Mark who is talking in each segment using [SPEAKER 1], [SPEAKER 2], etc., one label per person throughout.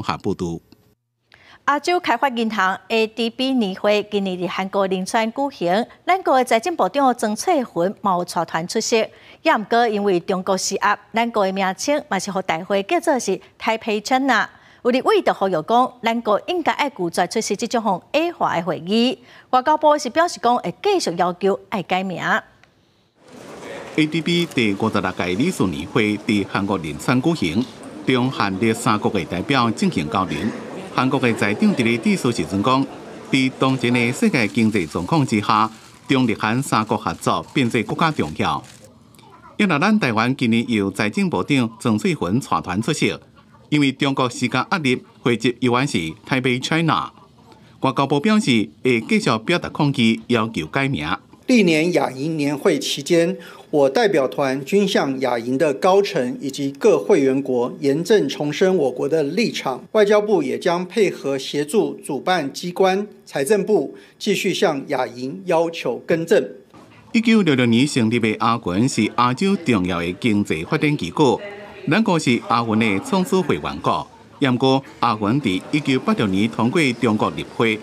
[SPEAKER 1] 合報導。
[SPEAKER 2] 亞洲開發銀行 ADB 年會今年佇韓國仁川舉行，咱國的財政部長曾翠雲嘛有帶團出席。也毋過因為中國施壓，咱國的名稱嘛是予大會叫做是 Taipei China。有立委就呼籲講，咱國應該愛拒絕出席這種予矮化的會議。外交部是表示講，會繼續要求愛改名。
[SPEAKER 1] ADB 第56屆理事年會佇韓國仁川舉行，中韓日三國的代表進行交流。韓國的財長佇咧致辭時陣講，佇當前的世界經濟狀況之下，中日韓三國合作變做閣較重要。因為咱台灣今年由財政部長曾翠雲帶團出席，因為中國施加壓力，會籍猶原是 Taipei China。外交部表示會繼續表達抗議，要求改名。
[SPEAKER 3] 歷年亞銀年會期間，我代表團均向亞銀的高層以及各會員國嚴正重申我國的立場。外交部也將配合協助主辦機關財政部繼續向亞銀要求更正。
[SPEAKER 1] 1966年成立的亞銀是亞洲重要的經濟發展機構，咱國是亞銀的創始會員國。毋過亞銀佇1986年通過中國入會，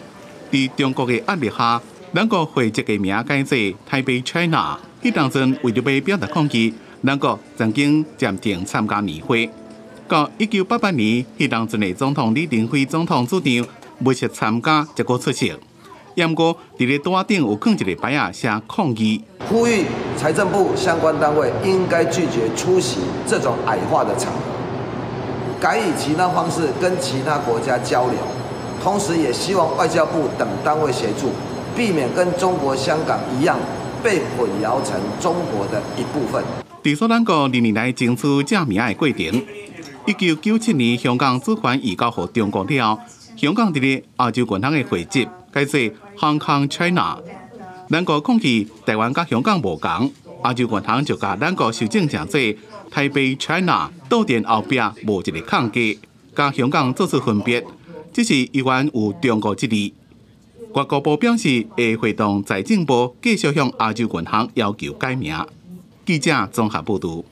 [SPEAKER 1] 佇中國的壓力下，咱國會籍的名改做 Taipei China。彼當陣為著欲表達抗議，咱國曾經暫停參加年會。到1988年，彼當陣的總統李登輝總統主張密切參加，才閣出席。毋過佇咧桌仔頂有囥一個牌仔寫抗議，
[SPEAKER 4] 呼籲財政部相關單位應該拒絕出席這種矮化的場合，改以其他方式跟其他國家交流，同時也希望外交部等單位協助，避免跟中國香港一樣被混淆成中國的一部分。
[SPEAKER 1] 佇說咱國歷年來爭取正名的過程，1997年香港主權移交予中國了，香港佇咧亞洲銀行的會籍改做 Hong Kong China。咱國抗議台灣佮香港無仝，亞洲銀行就共咱國修正成做 Taipei China，倒電後壁無一個空格，佮香港做出分別，只是猶原有中國一字。外交部表示會會同財政部繼續向亞洲銀行要求改名。記者綜合報導。